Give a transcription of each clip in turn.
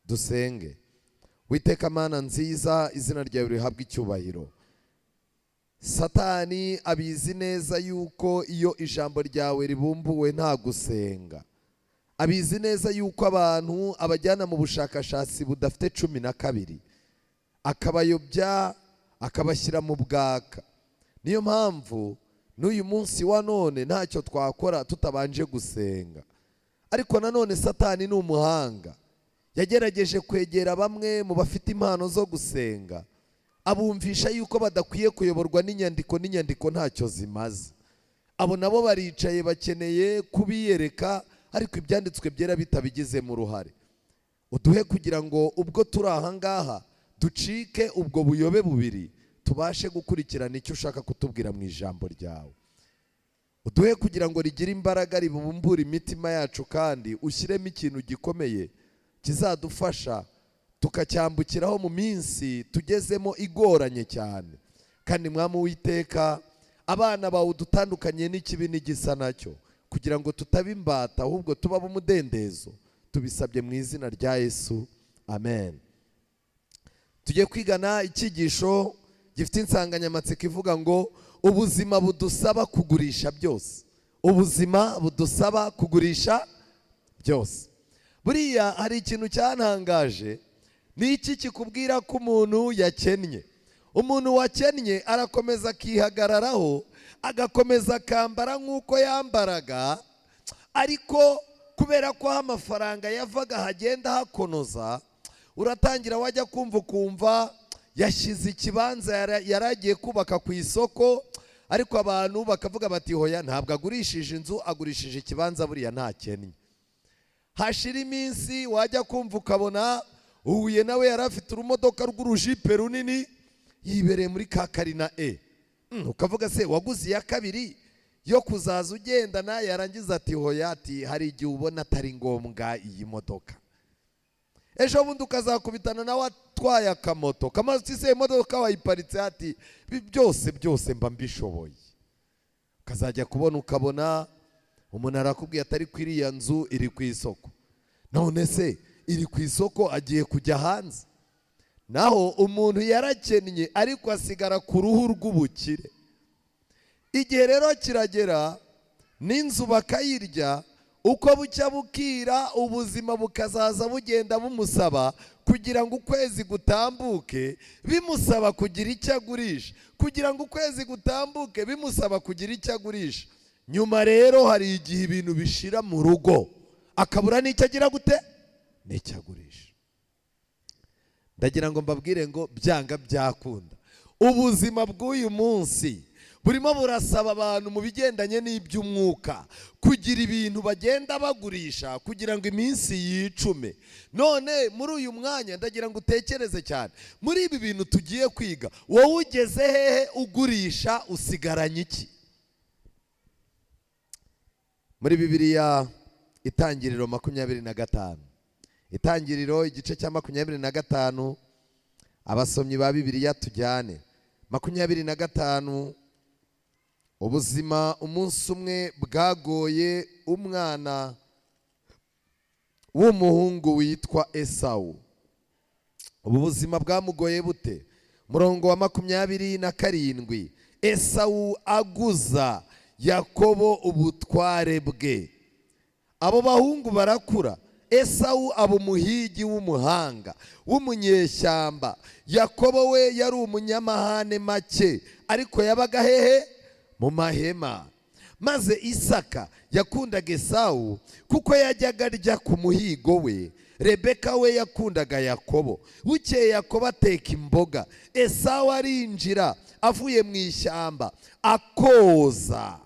Dusenge. Witeka Mana nziza, izina ryawe rihabwe icyubahiro. Satani abizi neza yuko iyo ijambo ryawe ribumbuwe nta gusenga, abizi neza yuko abantu abajyana mu bushakashatsi budafite 12, akabayobya, akabashyira mu bwaka. Niyo mpamvu n'uyu munsi wa none ntacyo twakora tutabanje gusenga. Ariko nanone Satani ni umuhanga, yagerageje kwegera bamwe mu bafite impano zo gusenga, abumvisha yuko badakwiye kuyoborwa n'inyandiko, n'inyandiko ntacyo zimaze. Abo nabo baricaye, bakeneye kubiyereka, ariko ibyanditswe byera bitabigizemo uruhare. Uduhe kugira ngo ubwo turi aha ngaha ducike ubwo buyobe bubiri, tubashe gukurikirana icyo ushaka kutubwira mu ijambo ryawe. Uduhe kugira ngo rigire imbaraga, ribumbure imitima yacu, kandi ushyiremo ikintu gikomeye kizadufasha tukacyambukiraho mu minsi tugezemo igoranye cyane. Kandi Mwami Uwiteka, abana bawe udutandukanye n'ikibi n'igisa nacyo, kugira ngo tutaba imbata ahubwo tuba umudendezo. Tubisabye mu izina rya Yesu, amen. Tugiye kwigana icyigisho gifite insanganyamatsiko ivuga ngo ubuzima budusaba kugurisha byose. Ubuzima budusaba kugurisha byose. Buriya hari ikintu cyantangaje. Ni iki kikubwira ko umuntu yakennye? Umuntu wakennye arakomeza akihagararaho, agakomeza akambara nk'uko yambaraga, ariko kubera ko aho amafaranga yavaga hagenda hakonoza, uratangira wajya kumva ukumva yashyize ikibanza yari agiye kubaka ku isoko, ariko abantu bakavuga bati: "Hoya, ntabwo agurishije inzu, agurishije ikibanza, buriya ntakennye." Hashira iminsi, wajya kumva ukabona uhuye nawe yari afite urumodoka rw'urujipe runini, yibereye muri ka Carina e. Ukavuga: "Se waguze iya kabiri yo kuzaza ugendana?" Yarangiza ati: "Hoya," ati: "Hari igihe ubona atari ngombwa iyi modoka." Ejo bundi ukazakubitana nawe atwaye akamoto kamaze. Se imodoka wayiparitse? Ati: "Byose byose mba mbishoboye." Ukazajya kubona ukabona umuntu arakubwiye atari ku iriya nzu iri ku isoko. None se iri ku isoko, agiye kujya hanze? Naho umuntu yarakennye ariko asigara ku ruhu rw'ubukire. Igihe rero kiragera n'inzu bakayirya. Uko bucya bukira, ubuzima bukazaza bugenda bumusaba kugira ngo ukwezi gutambuke, bimusaba kugira icyo agurisha, kugira ngo ukwezi gutambuke bimusaba kugira icyo agurisha. Nyuma rero hari igihe ibintu bishira mu rugo, akabura n'icyo agira gute, n'icyo agurisha. Ndagira ngo mbabwire ngo byanga byakunda, ubuzima bw'uyu munsi burimo burasaba abantu mu bigendanye n'iby'umwuka kugira ibintu bagenda bagurisha kugira ngo iminsi yicume. None muri uyu mwanya ndagira ngo utekereze cyane muri ibi bintu tugiye kwiga. Wowe ugeze hehe ugurisha? Usigaranye iki? Muri Bibiliya, Itangiriro 25, Itangiriro igice cya 25. Abasomyi ba Bibiliya tujyane. 25. Ubuzima umunsi umwe bwagoye umwana w'umuhungu witwa Esawu. Ubu buzima bwamugoye bute? Murongo wa 27: Esawu aguza Yakobo ubutware bwe. Abo bahungu barakura, Esawu aba umuhigi w'umuhanga w'umunyeshyamba, Yakobo we yari umunyamahane make, ariko yabaga hehe? Mu mahema. Maze Isaka yakundaga Esawu kuko yajyaga arya ku muhigo we, Rebeka we yakundaga Yakobo. Bukeye Yakobo ateka imboga, Esawu arinjira avuye mu ishyamba akoza.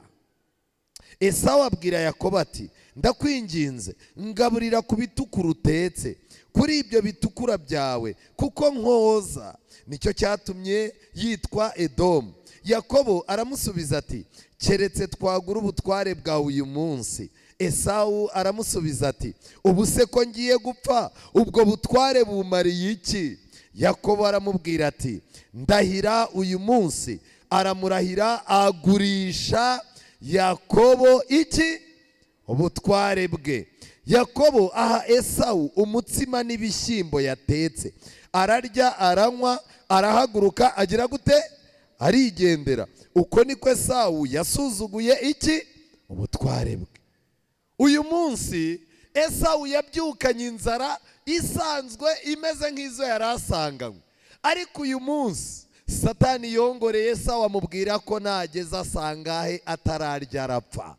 Esawu abwira Yakobo ati: "Ndakwinginze, ngaburira ku bitukura utetse, kuri ibyo bitukura byawe, kuko nkoza." Nicyo cyatumye yitwa Edomu. Yakobo aramusubiza ati: "Keretse twagura ubutware bwawe uyu munsi." Esawu aramusubiza ati: "Ubu se ko ngiye gupfa, ubwo butware bumariye iki?" Yakobo aramubwira ati: "Ndahira uyu munsi." Aramurahira, agurisha Yakobo iki? Ubutware bwe. Yakobo aha Esawu umutsima n'ibishyimbo yatetse, ararya, aranywa, arahaguruka, agira gute? Arigendera. Uko niko Esawu yasuzuguye iki? Ubutware bwe. Uyu munsi Esawu yabyukanye inzara isanzwe imeze nk'izo yari asanganywe, ariko uyu munsi Satani yongoreye Esawu, amubwira ko nageza asangahe atararya arapfa.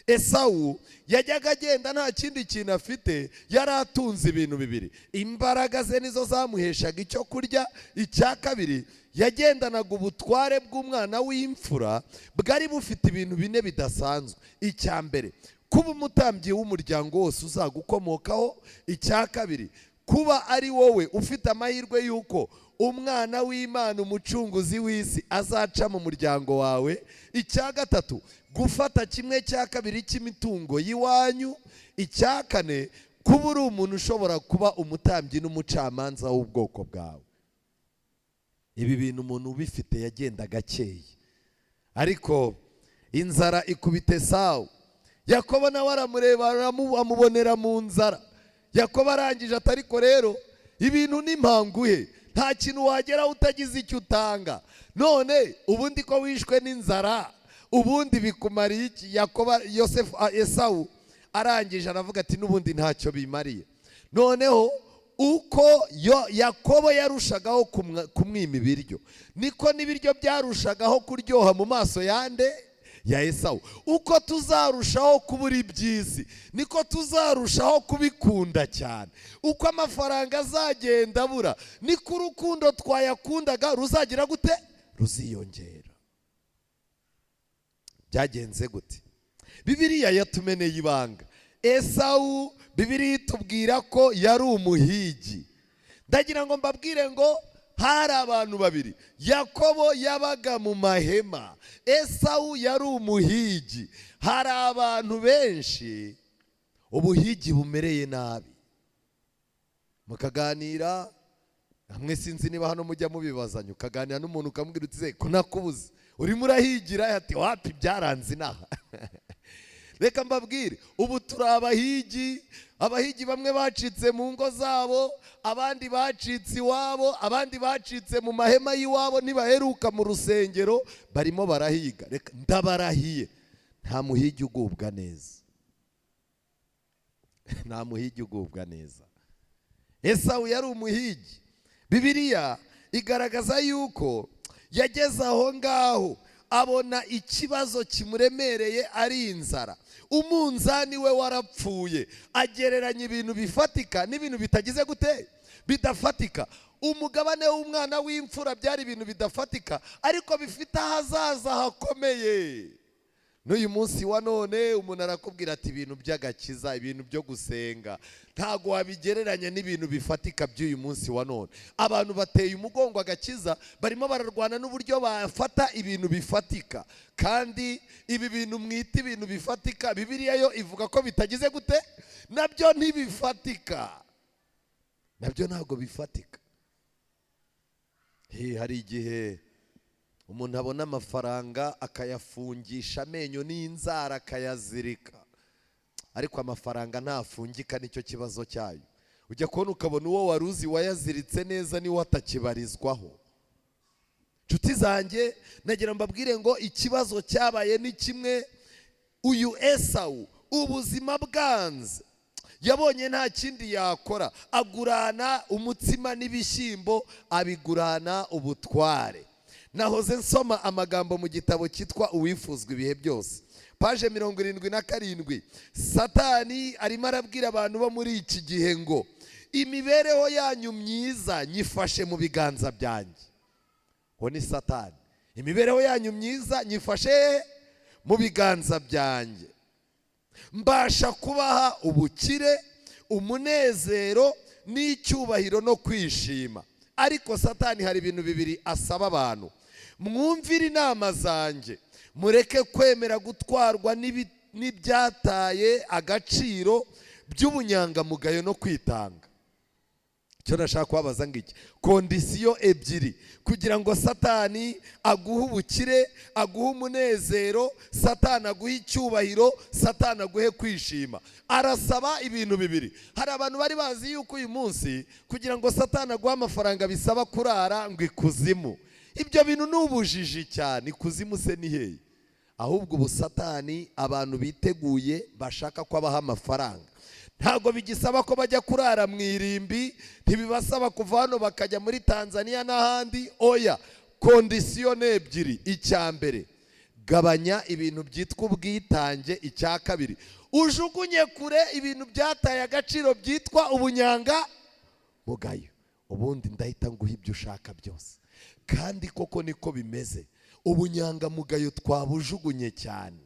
Esawu yajyaga agenda nta kindi kintu afite, yari atunze ibintu bibiri: imbaraga ze nizo zamuheshaga icyo kurya, icya kabiri yagendanaga ubutware bw'umwana w'imfura bwari bufite ibintu bine bidasanzwe. Icya mbere, kuba umutambyi w'umuryango wose uzagukomokaho. Icya kabiri, kuba ari wowe ufite amahirwe y'uko umwana w'Imana, umucunguzi w'isi, azaca mu muryango wawe. Icya gatatu, gufata 1/2 cy'imitungo y'iwanyu. Icya kane, kuba uri umuntu ushobora kuba umutambyi n'umucamanza w'ubwoko bwawe. Ibi bintu umuntu ubifite yagendaga akeye, ariko inzara ikubita Esawu. Yakobo nawe aramureba, amubonera mu nzara. Yakobo arangije ati: "Ariko rero ibintu ni mpanguhe, nta kintu wageraho utagize icyo utanga. None ubundi ko wishwe n'inzara, ubundi bikumariye iki?" Yakobo, Yosefu, Esawu arangije aravuga ati: "N'ubundi ntacyo bimariye." Noneho uko Yakobo yarushagaho kumwima ibiryo, niko n'ibiryo byarushagaho kuryoha mu maso yande? Ya Esawu. Uko tuzarushaho kubura iby'isi, niko tuzarushaho kubikunda cyane. Uko amafaranga azagenda abura, niko urukundo twayakundaga ruzagira gute? Ruziyongera. Byagenze gute? Bibiliya yatumeneye ibanga. Esawu, Bibiliya itubwira ko yari umuhigi. Ndagira ngo mbabwire ngo hari abantu babiri. Yakobo yabaga mu mahema, Esawu yari umuhigi. Hari abantu benshi ubuhigi bumereye nabi. Mukaganira hamwe, sinzi niba hano mujya mubibazanya, ukaganira n'umuntu ukamubwira uti: "Ko nakubuze, urimo urahigira?" Ati: "Wapi, byaranze inaha." Reka mbabwire, ubu turi abahigi. Abahigi bamwe bacitse mu ngo zabo, abandi bacitse iwabo, abandi bacitse mu mahema y'iwabo, ntibaheruka mu rusengero, barimo barahiga. Reka ndabarahiye, nta muhigi ugubwa neza, nta muhigi ugubwa neza. Esawu yari umuhigi. Bibiliya igaragaza yuko yageze aho ngaho abona ikibazo kimuremereye ari inzara, umunzani we warapfuye, agereranya ibintu bifatika n'ibintu bitagize gute? Bidafatika. Umugabane w'umwana w'imfura byari ibintu bidafatika, ariko bifite ahazaza hakomeye. N'uyu munsi wa none umuntu arakubwira ati: "Ibintu by'agakiza, ibintu byo gusenga, ntabwo wabigereranya n'ibintu bifatika by'uyu munsi wa none." Abantu bateye umugongo agakiza, barimo bararwana n'uburyo bafata ibintu bifatika. Kandi ibi bintu mwita ibintu bifatika, Bibiliya yo ivuga ko bitagize gute? Nabyo ntibifatika, nabyo ntabwo bifatika. Hari igihe umuntu abona amafaranga akayafungisha amenyo n'inzara, akayazirika, ariko amafaranga ntafungika, nicyo kibazo cyayo. Ujya kubona ukabona uwo wari uzi wayaziritse neza niwe atakibarizwaho. Inshuti zanjye, nagira mbabwire ngo ikibazo cyabaye ni kimwe. Uyu Esawu ubuzima bwanze, yabonye nta kindi yakora, agurana umutsima n'ibishyimbo, abigurana ubutware. Nahoze nsoma amagambo mu gitabo cyitwa Uwifuzwa Ibihe Byose, paje 77. Satani arimo arabwira abantu bo muri iki gihe ngo: "Imibereho yanyu myiza nyifashe mu biganza byanjye." Uwo ni Satani. "Imibereho yanyu myiza nyifashe mu biganza byanjye. Mbasha kubaha ubukire, umunezero n'icyubahiro no kwishima." Ariko Satani hari ibintu bibiri asaba abantu: "Mwumvire inama zanjye, mureke kwemera gutwarwa n'ibyataye agaciro by'ubunyangamugayo no kwitanga." Icyo ni icya mbere. Icya kabiri, Icyo nashaka kubabaza ngiki: condition ebyiri kugira ngo Satani aguhe ubukire, aguhe umunezero, Satani aguhe icyubahiro, Satani aguhe kwishima, arasaba ibintu bibiri. Hari abantu bari bazi yuko uyu munsi kugira ngo Satani aguhe amafaranga bisaba kurara ngo ikuzimu. Ibyo bintu ni ubujiji cyane. Ikuzimu se ni hehe? Ahubwo ubu Satani, abantu biteguye bashaka ko abaha amafaranga, ntabwo bigisaba ko bajya kurara mu irimbi, ntibibasaba kuva hano bakajya muri Tanzania n'ahandi. Oya, condition ni ebyiri. Icya mbere, gabanya ibintu byitwa ubwitange. Icya kabiri, ujugunye kure ibintu byataye agaciro byitwa ubunyangamugayo. Ubundi ndahita nguha ibyo ushaka byose. Kandi koko niko bimeze, ubunyangamugayo twabujugunye cyane,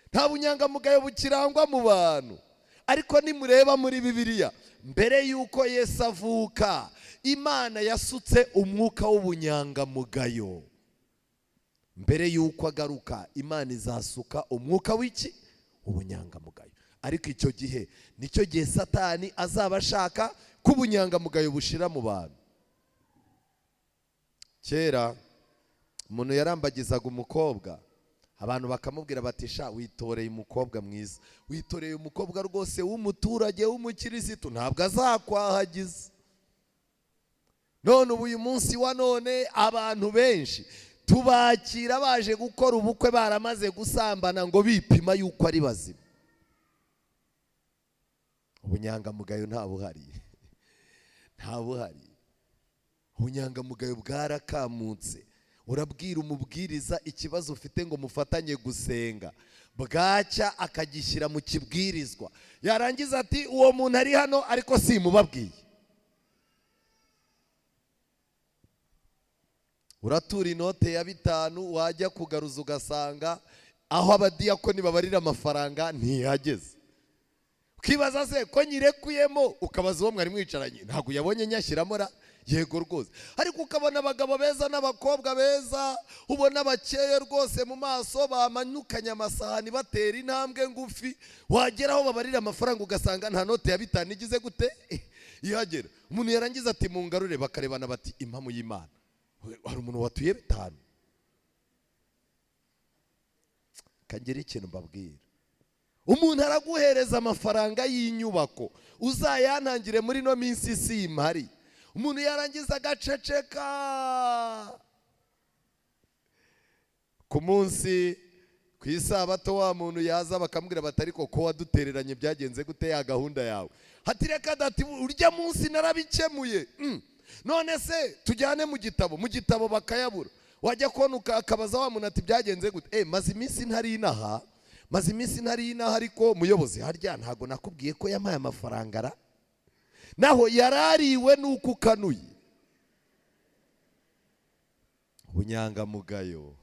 nta bunyangamugayo bukirangwa mu bantu. Ariko nimureba muri Bibiliya, mbere y'uko Yesu avuka, Imana yasutse umwuka w'ubunyangamugayo. Mbere y'uko agaruka, Imana izasuka umwuka w'iki? Ubunyangamugayo. Ariko icyo gihe nicyo gihe Satani azaba ashaka ko ubunyangamugayo bushira mu bantu. Kera umuntu yarambagizaga umukobwa, abantu bakamubwira bati: "Sha, witoreye umukobwa mwiza, witoreye umukobwa rwose w'umuturage w'umukirisitu, ntabwo azakwahagiza." None ubu uyu munsi wa none abantu benshi tubakira baje gukora ubukwe baramaze gusambana ngo bipima yuko ari bazima. Ubunyangamugayo nta buhari, nta buhari. Ubunyangamugayo bwarakamutse. Urabwira umubwiriza ikibazo ufite ngo mufatanye gusenga, bwacya akagishyira mu kibwirizwa, yarangiza ati: "Uwo muntu ari hano ariko simubabwiye." Uratura inote ya 5, wajya kugaruza ugasanga aho abadiyakoni babarira amafaranga ntihageze. Ukibaza se ko nyirekuyemo, ukabaza uwo mwari mwicaranye: "Ntabwo uyabonye nyashyiramo ra?" "Yego rwose." Ariko ukabona abagabo beza n'abakobwa beza, ubona bakeye rwose mu maso, bamanukanye amasahani, batera intambwe ngufi, wagera aho babarira amafaranga ugasanga nta note ya 5 igize gute ihagera. Umuntu yarangiza ati: "Mungarure." Bakarebana bati: "Impamu y'Imana, hari umuntu watuye 5." Kagira ikintu mbabwira: umuntu araguhereza amafaranga y'inyubako, uzayantangire muri ino minsi simpari. Umuntu yarangiza agaceceka. Ku munsi ku isabato wa muntu yaza bakamubwira bati: "Ariko ko wadutereranye, byagenze gute ya gahunda yawe?" Hati: "Reka dati, urya munsi narabikemuye." "None se tujyane mu gitabo?" Mu gitabo bakayabura. Wajya kubona ukabaza wa muntu ati: "Byagenze gute?" "Maze iminsi ntari inaha, maze iminsi ntari inaha, ariko muyobozi, harya ntabwo nakubwiye ko yampaye amafaranga ra?" Naho yarariwe nuko ukanuye. Ubunyangamugayo.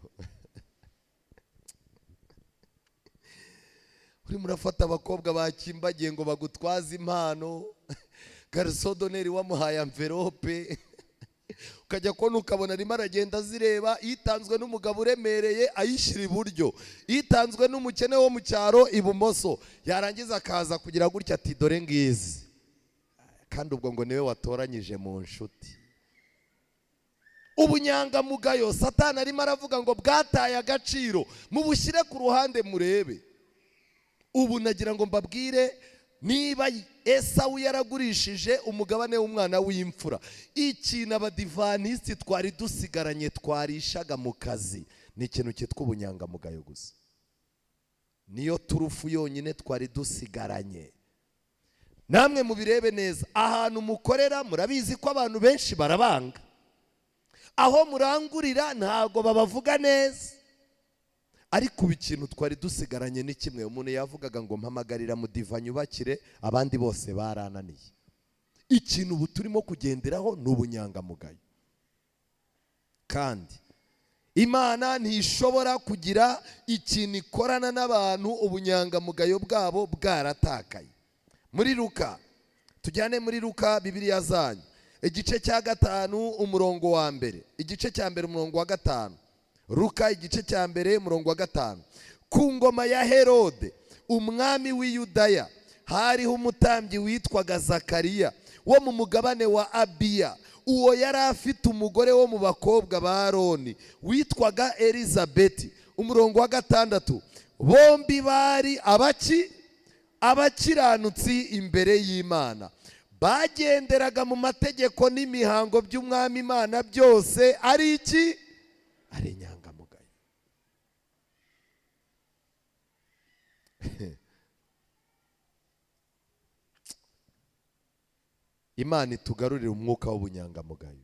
Urimo urafata abakobwa bakimbagiye ngo bagutwaze impano, garisodoneri wamuhaye amverope, ukajya kubona ukabona arimo aragenda azireba, itanzwe n'umugabo uremereye ayishyira iburyo, itanzwe n'umukene wo mu cyaro ibumoso, yarangiza akaza kugira gutya ati: "Dore ngizi." Kandi ubwo ngo niwe watoranyije mu nshuti. Ubunyangamugayo Satani arimo aravuga ngo bwataye agaciro, mubushyire ku ruhande murebe. Ubu nagira ngo mbabwire, niba Esawu yaragurishije umugabane w'umwana w'imfura, ikintu abadivanisiti twari dusigaranye twarishaga mu kazi ni ikintu cyitwa ubunyangamugayo gusa. Niyo turufu yonyine twari dusigaranye. Namwe mubirebe neza, ahantu mukorera murabizi ko abantu benshi barabanga, aho murangurira ntabwo babavuga neza. Ariko ubu ikintu twari dusigaranye ni kimwe: umuntu yavugaga ngo mpamagarira mudiva nyubakire, abandi bose barananiye. Ikintu ubu turimo kugenderaho ni ubunyangamugayo. Kandi Imana ntishobora kugira ikintu ikorana n'abantu ubunyangamugayo bwabo bwaratakaye. Muri Luka, tujyane muri Luka Bibiliya zanyu, igice cya 5 umurongo wa 1, igice cya 1 umurongo wa 5. Luka igice cya 1 umurongo wa 5. Ku ngoma ya Herode umwami w'i Yudaya hariho umutambyi witwaga Zakariya wo mu mugabane wa Abiya. Uwo yari afite umugore wo mu bakobwa ba Aroni witwaga Elizabeti. Umurongo wa 6, bombi bari abakiranutsi imbere y'Imana, bagenderaga mu mategeko n'imihango by'Umwami Imana byose, ari iki? Ari inyangamugayo. Imana itugarurira umwuka w'ubunyangamugayo.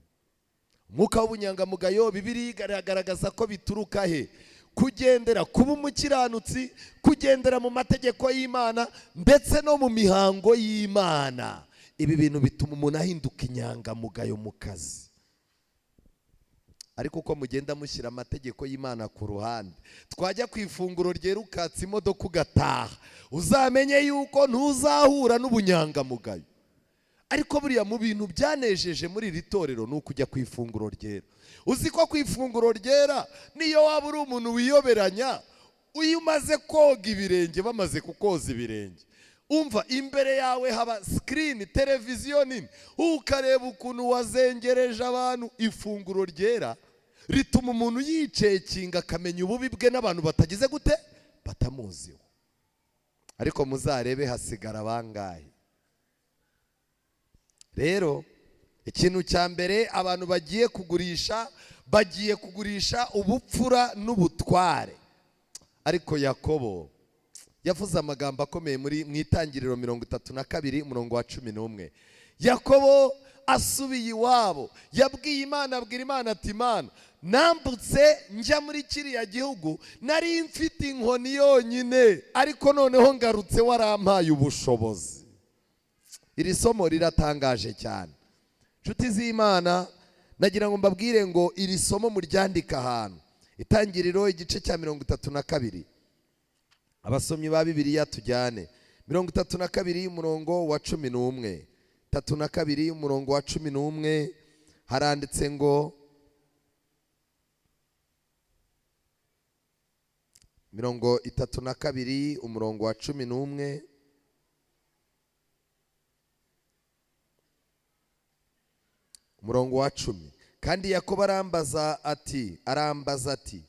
Umwuka w'ubunyangamugayo Bibiliya igaragaza ko bituruka he? Kugendera, kuba umukiranutsi, kugendera mu mategeko y'Imana ndetse no mu mihango y'Imana. Ibi bintu bituma umuntu ahinduka inyangamugayo mu kazi. Ariko uko mugenda mushyira amategeko y'Imana ku ruhande, twajya ku ifunguro ryera ukatsa imodoka ugataha, uzamenye yuko ntuzahura n'ubunyangamugayo. Ariko buriya mu bintu byanejeje muri iri torero ni ukujya ku ifunguro ryera. Uzi ko ku ifunguro ryera niyo waba uri umuntu wiyoberanya, iyo umaze koga ibirenge, bamaze kukoza ibirenge, umva imbere yawe haba sikirini, televiziyo nini, ukareba ukuntu wazengereje abantu. Ifunguro ryera rituma umuntu yicekinga akamenya ububi bwe n'abantu batagize gute, batamuziho. Ariko muzarebe hasigara bangahe. Rero ikintu cya mbere abantu bagiye kugurisha, bagiye kugurisha ubupfura n'ubutware. Ariko Yakobo yavuze amagambo akomeye muri mu Itangiriro 32 umurongo wa 11. Yakobo asubiye iwabo yabwiye Imana, abwira Imana ati: Imana, nambutse njya muri kiriya gihugu nari mfite inkoni yonyine, ariko noneho ngarutse warampaye ubushobozi. Iri somo riratangaje cyane. Nshuti z'Imana, nagira ngo mbabwire ngo iri somo muryandika ahantu. Itangiriro igice cya 32. Abasomyi ba Bibiliya tujyane. 32 umurongo wa 11. 32 umurongo wa 11 haranditse ngo 32 umurongo wa 11. Umurongo wa 10. Kandi Yakobo arambaza ati,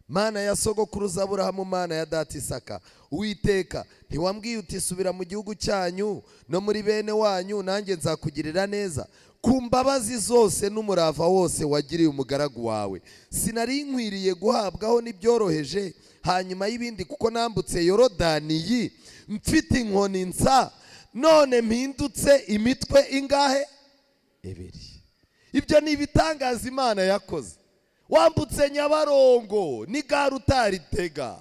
Mana ya sogokuruza Aburahamu, Mana ya data Isaka, Uwiteka, ntiwambwiye uti subira mu gihugu cyanyu no muri bene wanyu, nanjye nzakugirira neza? Ku mbabazi zose n'umurava wose wagiriye umugaragu wawe, sinari nkwiriye guhabwaho n'ibyoroheje hanyuma y'ibindi, kuko nambutse Yorodani iyi mfite inkoni nsa, none mpindutse imitwe ingahe? Ebiri. Ibyo ni ibitangaza Imana yakoze. Wambutse Nyabarongo n'igare utaritega,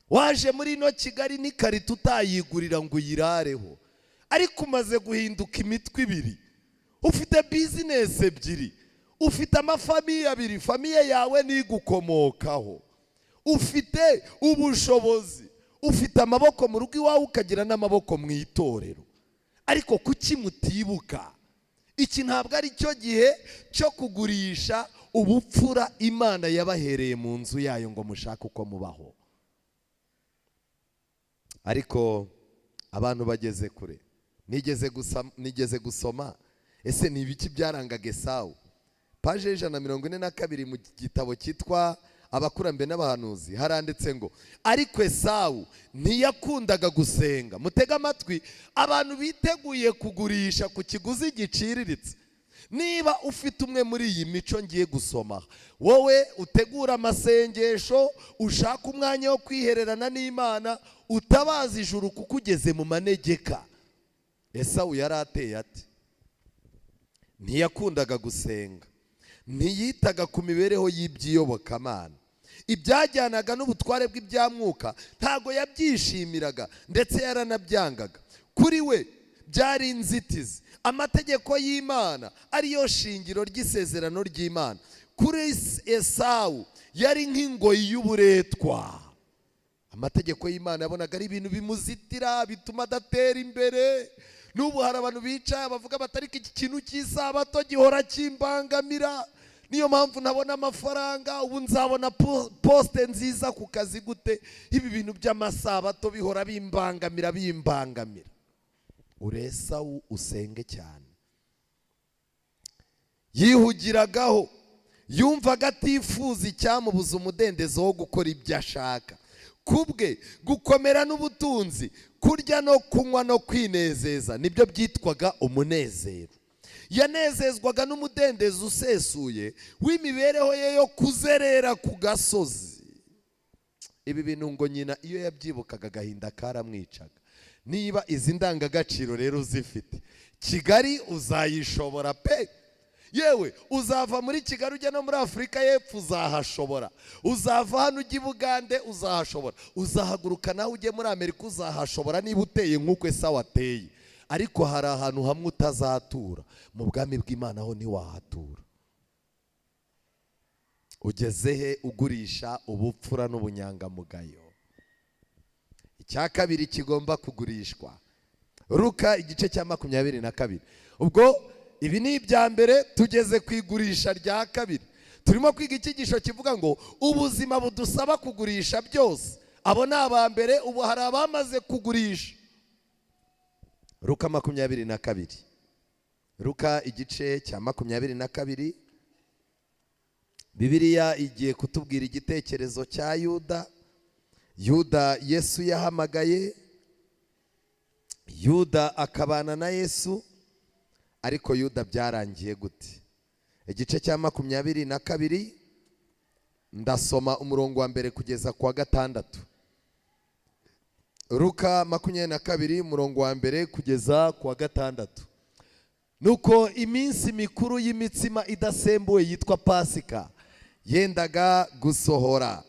waje muri ino Kigali n'ikarita utayigurira ngo uyirareho, ariko umaze guhinduka imitwe ibiri, ufite bizinesi ebyiri, ufite amafamiye abiri, famiye yawe n'igukomokaho, ufite ubushobozi, ufite amaboko mu rugo iwawe, ukagira n'amaboko mu itorero. Ariko kuki mutibuka? Iki ntabwo ari cyo gihe cyo kugurisha ubupfura Imana yabahereye mu nzu yayo ngo mushake uko mubaho. Ariko abantu bageze kure. Nigeze gusoma, ese ni ibiki byarangaga Esawu? Paje 142 mu gitabo cyitwa Abakurambere n'Abahanuzi haranditse ngo ariko Esawu ntiyakundaga gusenga. Mutega amatwi abantu biteguye kugurisha ku kiguzi giciriritse. Niba ufite umwe muri iyi mico ngiye gusoma, wowe utegura amasengesho, ushaka umwanya wo kwihererana n'Imana, utabaza ijuru kuko ugeze mu manegeka. Esawu yari ateye ati: ntiyakundaga gusenga, ntiyitaga ku mibereho y'iby'iyobokamana, ibyajyanaga n'ubutware bw'ibyamwuka ntago yabyishimiraga, ndetse yaranabyangaga. Kuri we byari inzitizi. Amategeko y'Imana ariyo shingiro ry'isezerano ry'Imana, kuri Esawu yari nk'ingoyi y'uburetwa. Amategeko y'Imana yabonaga ari ibintu bimuzitira, bituma adatera imbere. N'ubu hari abantu bicaye bavuga batari iki kintu cy'isabato gihora kimbangamira, niyo mpamvu ntabona amafaranga, ubu nzabona poste nziza ku kazi gute? Ibi bintu by'amasabato bihora bimbangamira. Uri Esawu, usenge cyane. Yihugiragaho, yumvaga atifuza icyamubuza umudendezo wo gukora ibyo ashaka. Kubwe gukomera n'ubutunzi, kurya no kunywa no kwinezeza nibyo byitwaga umunezero. Yanezezwaga n'umudendezo usesuye w'imibereho ye yo kuzerera ku gasozi. Ibi bintu ngo nyina iyo yabyibukaga agahinda karamwicaga. Niba izi ndangagaciro rero uzifite, Kigali uzayishobora pe. Yewe, uzava muri Kigali ujya no muri Afurika y'Epfo, uzahashobora. Uzava hano ujya i Bugande, uzahashobora. Uzahaguruka nawe ujye muri Amerika, uzahashobora, niba uteye nk'uko Esawu ateye. Ariko hari ahantu hamwe utazatura, mu bwami bw'Imana ho ntiwahatura. Ugeze he ugurisha ubupfura n'ubunyangamugayo? Icya kabiri kigomba kugurishwa, Luka igice cya 22. Ubwo ibi ni ibya mbere, tugeze ku igurisha rya kabiri. Turimo kwiga icyigisho kivuga ngo ubuzima budusaba kugurisha byose. Abo ni aba mbere, ubu hari abamaze kugurisha. Luka 22, Luka igice cya 22. Bibiliya igiye kutubwira igitekerezo cya Yuda. Yuda Yesu yahamagaye, Yuda akabana na Yesu, ariko Yuda byarangiye gute? Igice cya 22, ndasoma umurongo wa mbere kugeza ku wa 6. Luka 22, umurongo wa mbere kugeza ku wa 6. Nuko iminsi mikuru y'imitsima idasembuwe yitwa Pasika yendaga gusohora.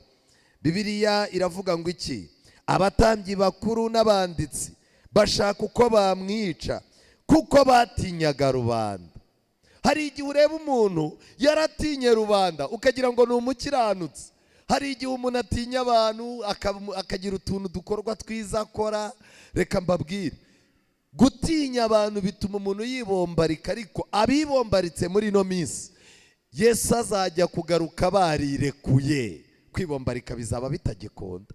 Bibiliya iravuga ngo iki? Abatambyi bakuru n'abanditsi bashaka uko bamwica, kuko batinyaga rubanda. Hari igihe ureba umuntu yaratinye rubanda ukagira ngo ni umukiranutsi. Hari igihe umuntu atinya abantu akagira utuntu dukorwa twiza akora. Reka mbabwire, gutinya abantu bituma umuntu yibombarika, ariko abibombaritse muri ino minsi, Yesu azajya kugaruka barirekuye. Kwibombarika bizaba bitagikunda.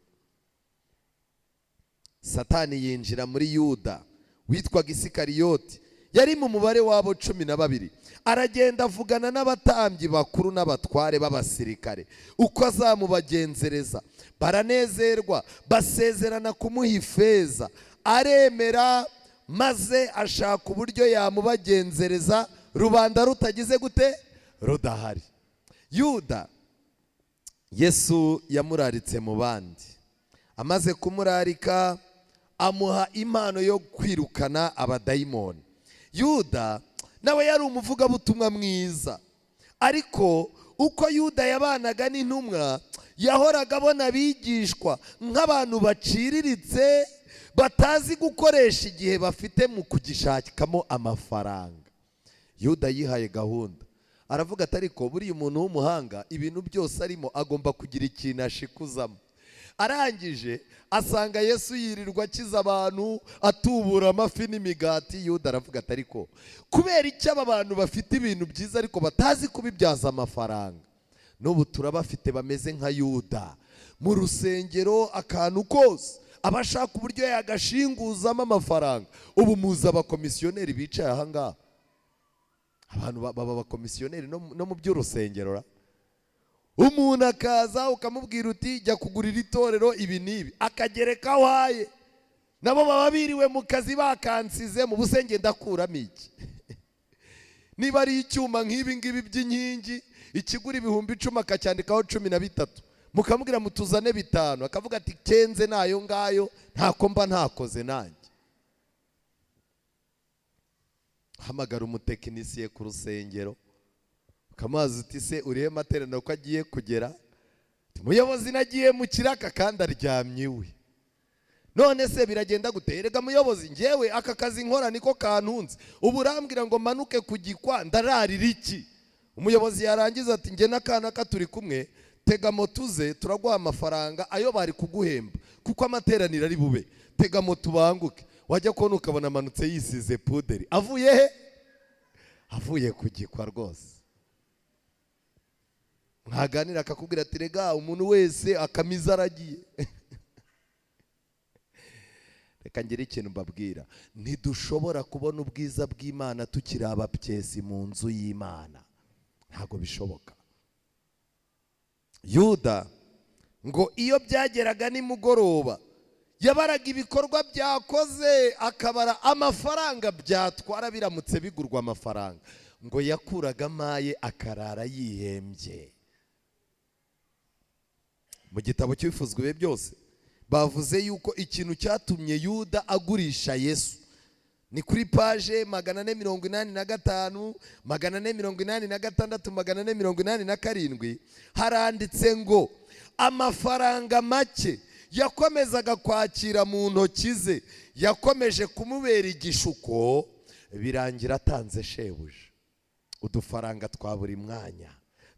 Satani yinjira muri Yuda witwaga Isikariyoti, yari mu mubare wabo 12. Aragenda avugana n'abatambyi bakuru n'abatware b'abasirikare uko azamubagenzereza. Baranezerwa, basezerana kumuha ifeza. Aremera, maze ashaka uburyo yamubagenzereza rubanda rutagize gute? Rudahari. Yuda Yesu yamuraritse mu bandi. Amaze kumurarika, amuha impano yo kwirukana abadayimoni. Yuda nawe yari umuvugabutumwa mwiza, ariko uko Yuda yabanaga n'intumwa, yahoraga abona abigishwa nk'abantu baciriritse, batazi gukoresha igihe bafite mu kugishakamo amafaranga. Yuda yihaye gahunda, aravuga ati ariko buriya umuntu w'umuhanga ibintu byose arimo agomba kugira ikintu ashikuzamo. Arangije asanga Yesu yirirwa akiza abantu, atubura amafi n'imigati. Yuda aravuga ati ariko kubera icyo aba bantu bafite ibintu byiza ariko batazi kubibyaza amafaranga? N'ubu turabafite bameze nka Yuda mu rusengero, akantu kose abashaka uburyo yagashinguzamo amafaranga. Ubu muzi abakomisiyoneri bicaye aha ngaha, abantu baba abakomisiyoneri no mu by'urusengero. Umuntu akaza ukamubwira uti jya kugurira itorero ibi n'ibi, akagereka aho aye. Nabo baba biriwe mu kazi bakansize mu busenge, ndakuramo iki? Niba ari icyuma nk'ibi ngibi by'inkingi, ikigura 10,000 akacyandikaho 13, mukamubwira mutuzane 5, akavuga ati kenze nayo ngayo, ntako mba ntakoze nanjye. Hamagara umutekinisiye ku rusengero, ukamubaza uti se urihe materaniro ko agiye kugera? Muyobozi nagiye mu kiraka kandi aryamye iwe. None se biragenda gute? Erega muyobozi, njyewe aka kazi nkora niko kantunze, ubu urambwira ngo manuke ku gikwa, ndararira iki? Umuyobozi yarangiza ati njye n'akana ka turi kumwe, tega moto uze turaguha amafaranga ayo bari kuguhemba kuko amateraniro ari bube, tega moto ubanguke. Wajya kubona ukabona amanutse yisize puderi, avuye he? Avuye ku gikwa rwose. Mwaganira akakubwira ati rega umuntu wese akamiza aragiye. Reka ngire ikintu mbabwira, ntidushobora kubona ubwiza bw'Imana tukiri abapyesi mu nzu y'Imana, ntabwo bishoboka. Yuda ngo iyo byageraga nimugoroba yabaraga ibikorwa byakoze, akabara amafaranga byatwara biramutse bigurwa amafaranga, ngo yakuraga amaye akarara yihembye. Mu gitabo cy'Ibifuzwa Ibihe Byose bavuze yuko ikintu cyatumye Yuda agurisha Yesu ni kuri page 485, 486, 487, haranditse ngo amafaranga make yakomezaga kwakira mu ntoki ze yakomeje kumubera igishuko, birangira atanze shebuja. Udufaranga twa buri mwanya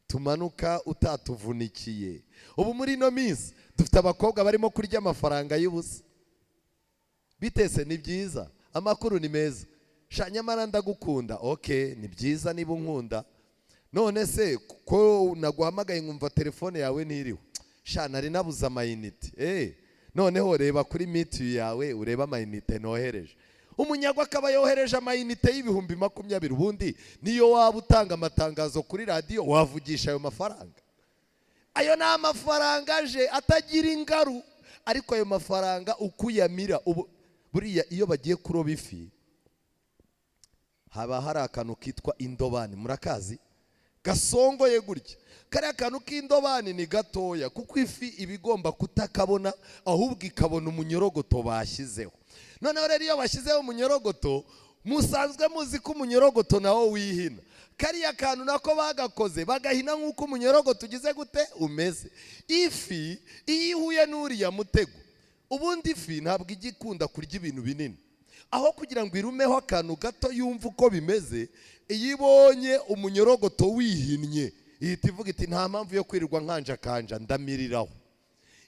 tumanuka utatuvunikiye. Ubu muri ino minsi dufite abakobwa barimo kurya amafaranga y'ubusa. Bitese ni byiza, amakuru ni meza, sha nyamara ndagukunda. Okay, ni byiza niba unkunda. None se ko naguhamagaye nkumva telefone yawe ntiriho? Sha nari nabuze amayinite. Noneho reba kuri MTN yawe urebe amayinite nohereje. Umunyagwa akaba yohereje amayinite y'20,000. Ubundi niyo waba utanga amatangazo kuri radiyo wavugisha ayo mafaranga? Ayo ni amafaranga aje atagira ingaru, ariko ayo mafaranga uko uyamira. Ubu buriya iyo bagiye kuroba ifi haba hari akantu kitwa indobani, murakazi, gasongoye gutya. Kariya kantu k'indobani ni gatoya, kuko ifi iba igomba kutakabona, ahubwo ikabona umunyorogoto bashyizeho. Noneho rero iyo bashyizeho umunyorogoto, musanzwe muzi ko umunyorogoto nawo wihina. Kariya kantu nako bagakoze bagahina nk'uko umunyorogoto ugize gute umeze. Ifi iyo ihuye n'uriya mutego, ubundi ifi ntabwo ijya ikunda kurya ibintu binini. Aho kugira ngo irumeho akantu gato yumve uko bimeze, iyo ibonye umunyorogoto wihinnye ihita ivuga iti nta mpamvu yo kwirirwa nkanjakanja, ndamiriraho.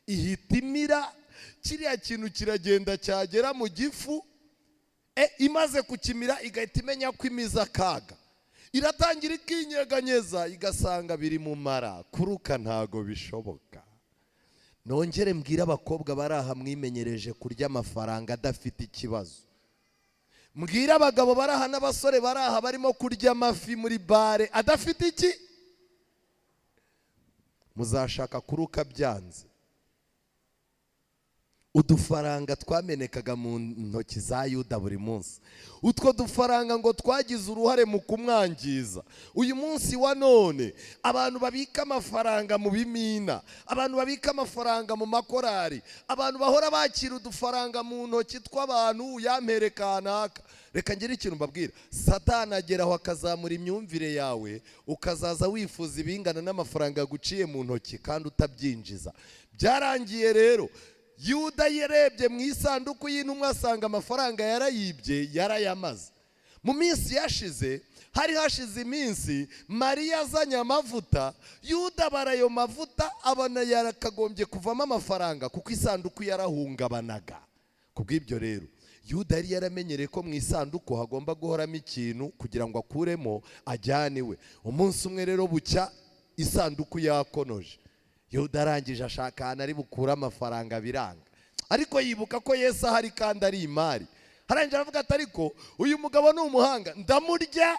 Ihita imira kiriya kintu, kiragenda cyagera mu gifu, imaze kukimira igahita imenya ko imize akaga, iratangira ikinyeganyeza, igasanga biri mu mara, kuruka ntago bishoboka. Nongere mbwire abakobwa bari aha mwimenyereje kurya amafaranga adafite ikibazo, mbwire abagabo bari aha n'abasore bari aha barimo kurya amafi muri bare adafite iki, muzashaka kuruka byanze. Udufaranga twamenekaga mu ntoki za Yuda buri munsi, utwo dufaranga ngo twagize uruhare mu kumwangiza. Uyu munsi wa none abantu babika amafaranga mu bimina, abantu babika amafaranga mu makorari, abantu bahora bakira udufaranga mu ntoki tw'abantu, yampere kanaka. Reka ngire ikintu mbabwira, Satani ageraho akazamura imyumvire yawe, ukazaza wifuza ibingana n'amafaranga yaguciye mu ntoki kandi utabyinjiza. Byarangiye rero Yuda yarebye mu isanduku y'intumwa asanga amafaranga yarayibye, yarayamaze. Mu minsi yashize, hari hashize iminsi Mariya azanye amavuta, Yuda abara ayo mavuta abona yarakagombye kuvamo amafaranga kuko isanduku yarahungabanaga. Kubw'ibyo rero Yuda yari yaramenyereye ko mu isanduku hagomba guhoramo ikintu kugira ngo akuremo ajyane iwe. Umunsi umwe rero bucya isanduku yakonoje, Yuda arangije ashaka ahantu ari bukure amafaranga biranga, ariko yibuka ko Yesu ahari kandi ari imari. Arangije aravuga ati ariko uyu mugabo ni umuhanga, ndamurya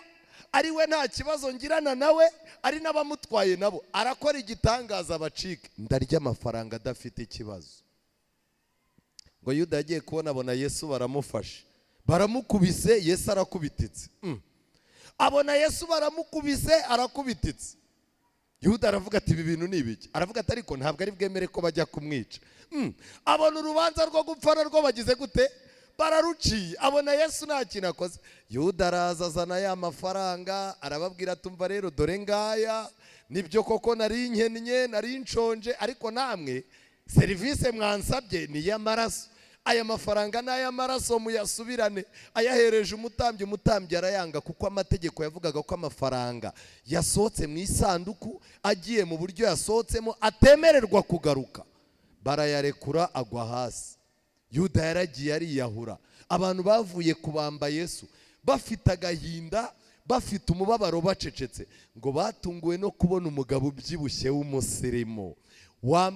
ari we nta kibazo ngirana nawe, ari n'abamutwaye nabo, arakora igitangaza bacike, ndarya amafaranga adafite ikibazo. Ngo Yuda yagiye kubona abona Yesu baramufashe, baramukubise, Yesu arakubititse. Abona Yesu baramukubise, arakubititse. Yuda aravuga ati ibi bintu ni ibiki? Aravuga ati ariko ntabwo ari bwemere ko bajya kumwica. Abona urubanza rwo gupfa narwo bagize gute? Bararuciye. Abona Yesu nta kintu akoze. Yuda araza azana ya mafaranga, arababwira ati umva rero dore ngaya, nibyo koko nari nkennye, nari nshonje, ariko namwe serivisi mwansabye ni iy'amaraso. Aya mafaranga ni ay'amaraso, muyasubirane. Ayahereje umutambyi, umutambyi arayanga, kuko amategeko yavugaga ko amafaranga yasohotse mu isanduku agiye mu buryo yasohotsemo atemererwa kugaruka. Barayarekura agwa hasi. Yuda yaragiye ariyahura. Abantu bavuye kubamba Yesu bafite agahinda, bafite umubabaro, bacecetse, ngo batunguwe no kubona umugabo ubyibushye w'umusirimu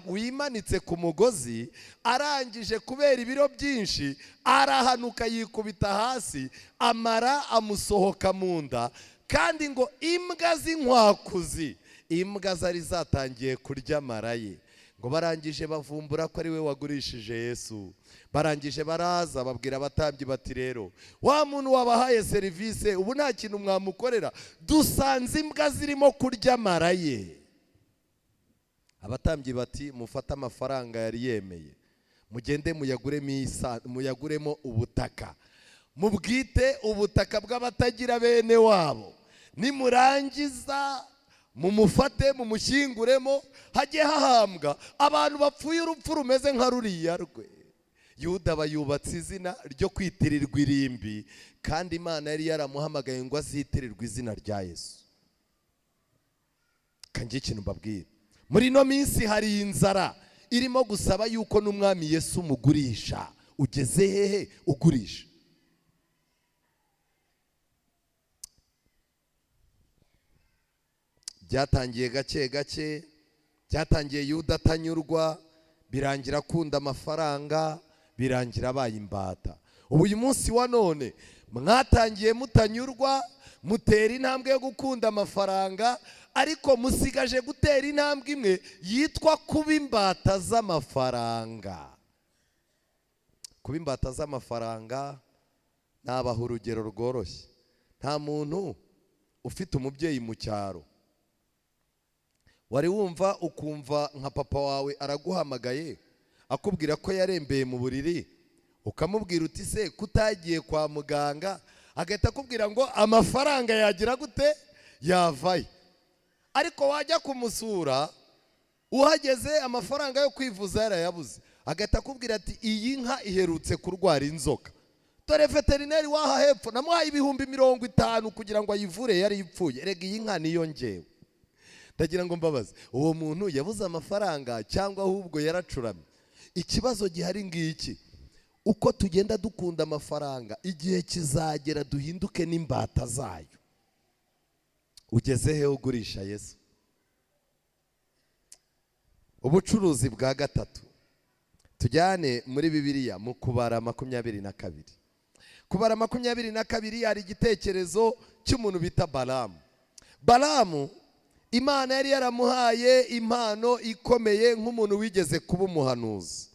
Wimanitse ku mugozi, arangije kubera ibiro byinshi arahanuka yikubita hasi, amara amusohoka mu nda. Kandi ngo imbwa z'inkwakuzi, imbwa zari zatangiye kurya amara ye. Ngo barangije bavumbura ko ari we wagurishije Yesu. Barangije baraza babwira abatambyi bati rero wa muntu wabahaye serivisi ubu nta kintu mwamukorera, dusanze imbwa zirimo kurya amara ye. Abatambyi bati mufate amafaranga yari yemeye, mugende muyaguremo ubutaka, mubwite ubutaka bw'abatagira bene wabo, nimurangiza mumufate mumushyinguremo, hajye hahambwa abantu bapfuye urupfu rumeze nka ruriya rwe. Yuda aba yubatse izina ryo kwitirirwa irimbi, kandi Imana yari yaramuhamagaye ngo azitirirwe izina rya Yesu. Kanjye ikintu mbabwira, muri ino minsi hari inzara irimo gusaba yuko n'umwami Yesu umugurisha. Ugeze hehe ugurisha? Byatangiye gake gake, byatangiye Yuda atanyurwa, birangira akunda amafaranga, birangira abaye imbata. Ubu uyu munsi wa none mwatangiye mutanyurwa, mutera intambwe yo gukunda amafaranga, ariko musigaje gutera intambwe imwe yitwa kuba imbata z'amafaranga. Kuba imbata z'amafaranga, nabaha urugero rworoshye. Nta muntu ufite umubyeyi mu cyaro wari wumva ukumva nka papa wawe araguhamagaye akubwira ko yarembeye mu buriri, ukamubwira uti se kutagiye kwa muganga, agahita akubwira ngo amafaranga yagira gute yavaye. Ariko wajya kumusura uhageze amafaranga yo kwivuza yarayabuze, agahita akubwira ati iyi nka iherutse kurwara inzoka, dore veterineri waha hepfo namuhaye 50,000 kugira ngo ayivure, yari ipfuye, erega iyi nka niyo ngewe. Ndagira ngo mbabaze, uwo muntu yabuze amafaranga cyangwa ahubwo yaracuramye? Ikibazo gihari ngiki, uko tugenda dukunda amafaranga, igihe kizagera duhinduke n'imbata zayo. Ugeze he ugurisha Yesu? Ubucuruzi bwa gatatu tujyane muri Bibiliya mu Kubara 22. Kubara 22 hari igitekerezo cy'umuntu bita Balamu. Balamu Imana yari yaramuhaye impano ikomeye nk'umuntu wigeze kuba umuhanuzi.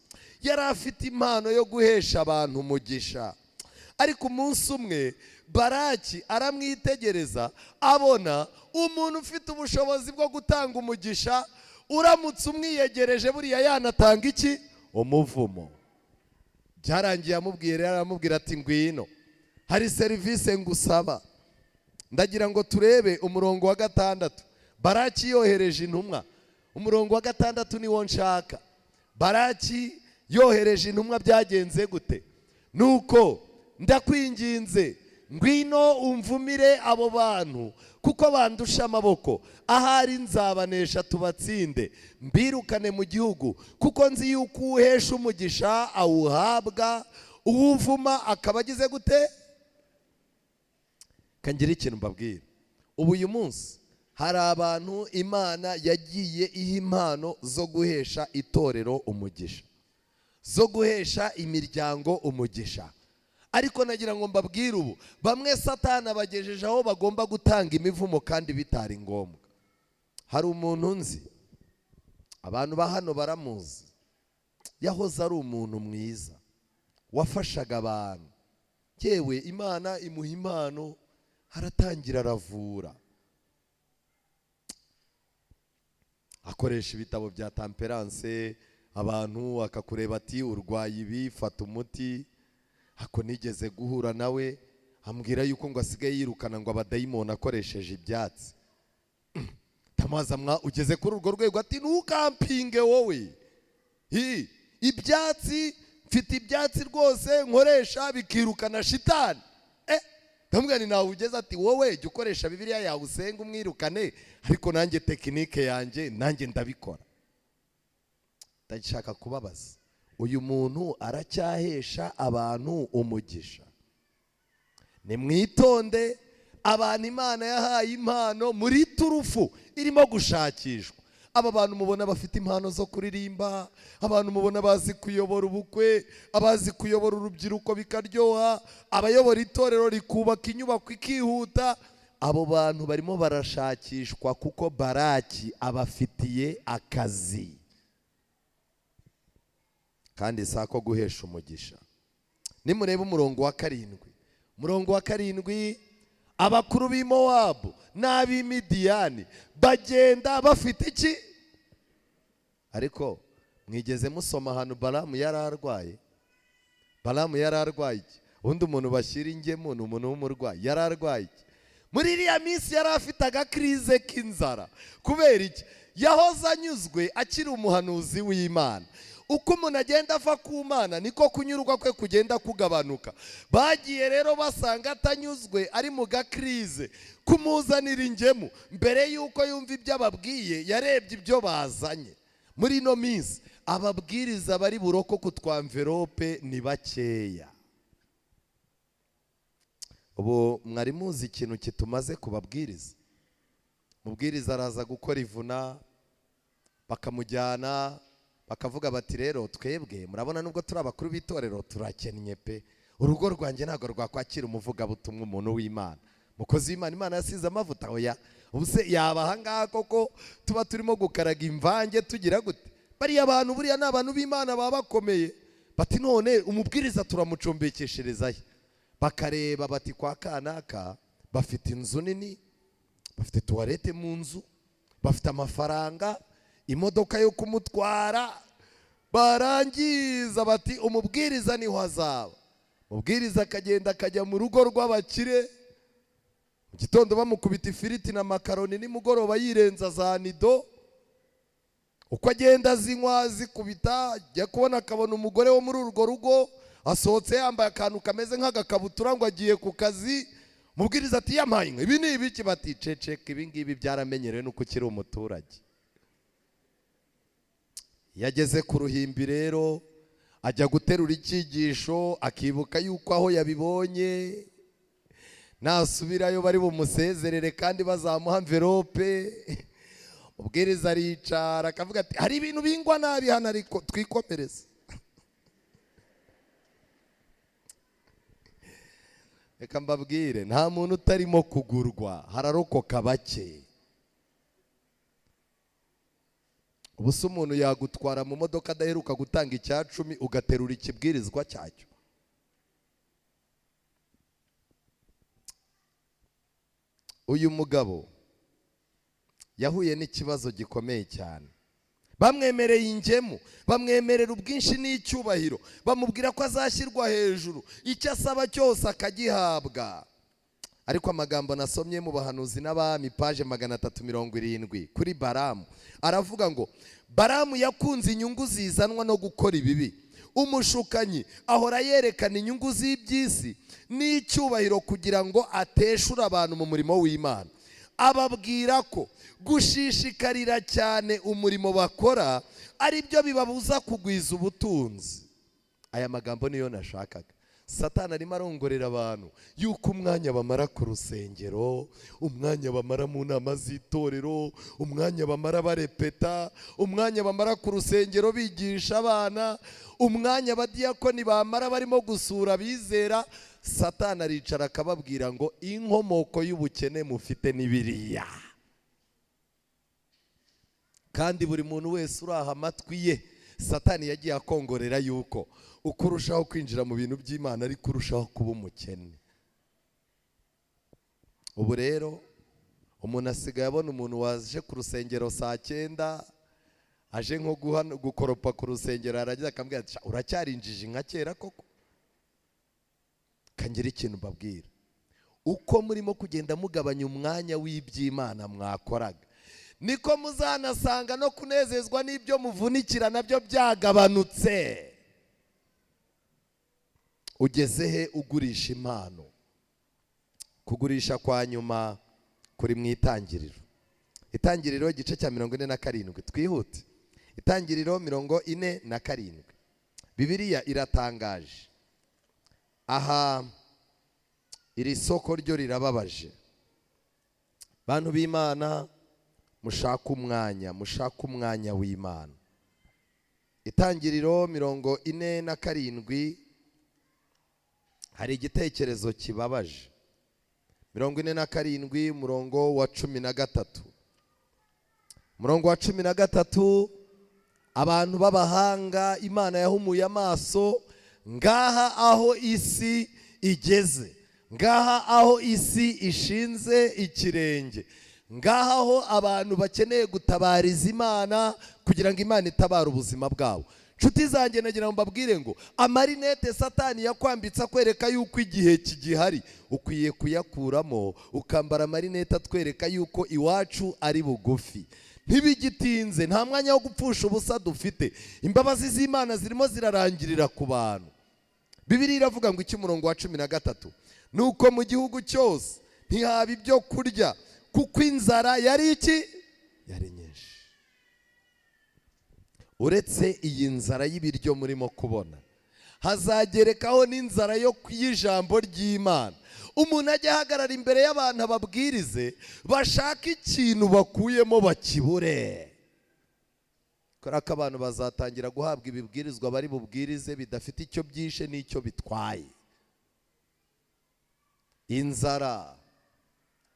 Yari afite impano yo guhesha abantu umugisha. Ariko umunsi umwe Baraki aramwitegereza, abona umuntu ufite ubushobozi bwo gutanga umugisha, uramutse umwiyegereje buriya yanatanga iki? Umuvumo. Byarangiye amubwiye rero, aramubwira ati ngwino, hari serivisi ngusaba. Ndagira ngo turebe umurongo wa 6. Baraki yohereje intumwa. Umurongo wa 6 niwo nshaka. Baraki yohereje intumwa, byagenze gute? Nuko ndakwinginze ngwino umvumire abo bantu kuko bandusha amaboko, ahari nzabanesha tubatsinde, mbirukane mu gihugu, kuko nzi yuko uhesha umugisha awuhabwa, uwuvuma akaba agize gute? Kangira ikintu mbabwira. Ubu uyu munsi hari abantu Imana yagiye iha impano zo guhesha itorero umugisha, zo guhesha imiryango umugisha. Ariko nagira ngo mbabwire ubu bamwe Satani abagejeje aho bagomba gutanga imivumo kandi bitari ngombwa. Hari umuntu nzi, abantu ba hano baramuzi, yahoze ari umuntu mwiza wafashaga abantu, yewe Imana imuha impano, aratangira aravura, akoresha ibitabo bya temperance, abantu akakureba ati urwaye ibi, fata umuti. Ako nigeze guhura nawe ambwira yuko ngo asigaye yirukana ngo abadayimoni akoresheje ibyatsi. Tamaza mwa ugeze kuri urwo rwego ati ntukampinge wowe, ibyatsi mfite ibyatsi rwose nkoresha bikirukana shitani. Ndamubwira ni nawe ugeze ati wowe jya ukoresha Bibiliya yawe usenga umwirukane, ariko nanjye tekinike yanjye nanjye ndabikora. Ndashaka kubabaza, uyu muntu aracyahesha abantu umugisha? Nimwitonde, abantu Imana yahaye impano muri turufu irimo gushakishwa, Aba bantu mubona bafite impano zo kuririmba, abantu mubona bazi kuyobora ubukwe, abazi kuyobora urubyiruko bikaryoha, abayobora itorero rikubaka inyubako ikihuta, abo bantu barimo barashakishwa kuko Baraki abafitiye akazi kandi sako guhesha umugisha. Nimureba umurongo wa 7, umurongo wa 7, abakuru b'i Mowabu n'ab'i Midiyani bagenda bafite iki? Ariko mwigeze musoma ahantu Balamu yari arwaye? Balamu yari arwaye iki? Ubundi umuntu bashyira ingemu ni umuntu w'umurwayi. Yari arwaye iki? Muri iriya minsi yari afite agakrize k'inzara. Kubera iki? Yahoze anyuzwe akiri umuhanuzi w'Imana. Uko umuntu agenda ava ku Mana niko kunyurwa kwe kugenda kugabanuka. Bagiye rero basanga atanyuzwe, ari mu gakrize, kumuzanira ingemu. Mbere yuko yumva ibyo ababwiye yarebye ibyo bazanye. Muri ino minsi ababwiriza bari buroko ku twamverope ni bakeya. Ubu mwari muzi ikintu kitumaze kubabwiriza? Mubwiriza araza gukora ivuna, bakamujyana, bakavuga bati rero twebwe murabona nubwo turi abakuru b'itorero turakennye pe, urugo rwanjye ntabwo rwakwakira umuvugabutumwa, umuntu w'Imana, mukozi w'Imana, Imana yasize amavuta. Oya, ubuse yaba ahangaha koko tuba turimo gukaraga imvange tugira gute? Bariya bantu buriya ni abantu b'Imana baba bakomeye. Bati none umubwiriza turamucumbikishirizayo. Bakareba bati kwa kanaka bafite inzu nini, bafite tuwarete mu nzu, bafite amafaranga, imodoka yo kumutwara. Barangiza bati umubwiriza niho azaba. Umubwiriza akagenda akajya mu rugo rw'abakire, mu gitondo bamukubita ifiriti na makaroni, nimugoroba yirenza za nido. Uko agenda azinywa azikubita, ajya kubona akabona umugore wo muri urwo rugo asohotse yambaye akantu kameze nk'agakabutura ngo agiye ku kazi. Mubwiriza ati yampaye inka, ibi ni ibiki? Bati ceceka, ibi ngibi byaramenyerewe nuko ukiri umuturage. Yageze ku ruhimbi rero ajya guterura icyigisho, akibuka yuko aho yabibonye nasubirayo bari bumusezerere kandi bazamuha mverope. Ubwiriza aricara akavuga ati hari ibintu bingwa nabi hano ariko twikomereze. Reka mbabwire, nta muntu utarimo kugurwa, hararokoka bake. Ubuse umuntu yagutwara mu modoka adaheruka gutanga 10 ugaterura ikibwirizwa cyacyo? Uyu mugabo yahuye n'ikibazo gikomeye cyane. Bamwemereye ingemu, bamwemerera ubwinshi n'icyubahiro, bamubwira ko azashyirwa hejuru, icyo asaba cyose akagihabwa. Ariko amagambo nasomye mu bahanuzi n'abami paje 370 kuri Balamu aravuga ngo Balamu yakunze inyungu zizanwa no gukora ibibi. Umushukanyi ahora yerekana inyungu z'iby'isi n'icyubahiro kugira ngo ateshure abantu mu murimo w'Imana. Ababwira ko gushishikarira cyane umurimo bakora ari byo bibabuza kugwiza ubutunzi. Aya magambo niyo nashakaga. Satani arimo arongorera abantu yuko umwanya bamara ku rusengero, umwanya bamara mu nama z'itorero, umwanya bamara barepeta, umwanya bamara ku rusengero bigisha abana, umwanya abadiyakoni bamara barimo gusura abizera, Satani aricara akababwira ngo inkomoko y'ubukene mufite ni biriya. Kandi buri muntu wese uraha amatwi ye, Satani yagiye akongorera yuko uko urushaho kwinjira mu bintu by'Imana ariko urushaho kuba umukene. Ubu rero umuntu asigaye abona umuntu waje ku rusengero saa 9 aje nko gukoropa ku rusengero, aragira akambwira ati uracyarinjije nka kera koko. Kangira ikintu mbabwira, uko murimo kugenda mugabanya umwanya w'iby'Imana mwakoraga, niko muzanasanga no kunezezwa n'ibyo muvunikira nabyo byagabanutse. Ugeze he ugurisha impano? Kugurisha kwa nyuma kuri mu itangiriro. Itangiriro igice cya 47, twihute. Itangiriro 47. Bibiliya iratangaje. Aha iri soko ryo rirababaje. Bantu b'Imana, Mushake umwanya, mushake umwanya w'Imana. Itangiriro 47, hari igitekerezo kibabaje. 47 umurongo wa 13, umurongo wa 13, abantu b'abahanga Imana yahumuye amaso, ngaha aho isi igeze, ngaha aho isi ishinze ikirenge, ngaha aho abantu bakeneye gutabariza Imana kugira ngo Imana itabare ubuzima bwabo. Nshuti zanjye, nagira ngo mbabwire ngo amarinete Satani yakwambitse akwereka yuko igihe kigihari, ukwiye kuyakuramo ukambara amarinete atwereka yuko iwacu ari bugufi. Ntibigitinze, nta mwanya wo gupfusha ubusa dufite. Imbabazi z'Imana zirimo zirarangirira ku bantu. Bibiliya iravuga ngo iki? Umurongo wa 13: nuko mu gihugu cyose ntihaba ibyo kurya, kuko inzara yari iki? Yari nyinshi. Uretse iyi nzara y'ibiryo murimo kubona, hazagerekaho n'inzara yo y'ijambo ry'Imana. Umuntu ajya ahagarara imbere y'abantu ababwirize, bashaka ikintu bakuyemo bakibure, kubera ko abantu bazatangira guhabwa ibibwirizwa bari bubwirize bidafite icyo byishe n'icyo bitwaye. Inzara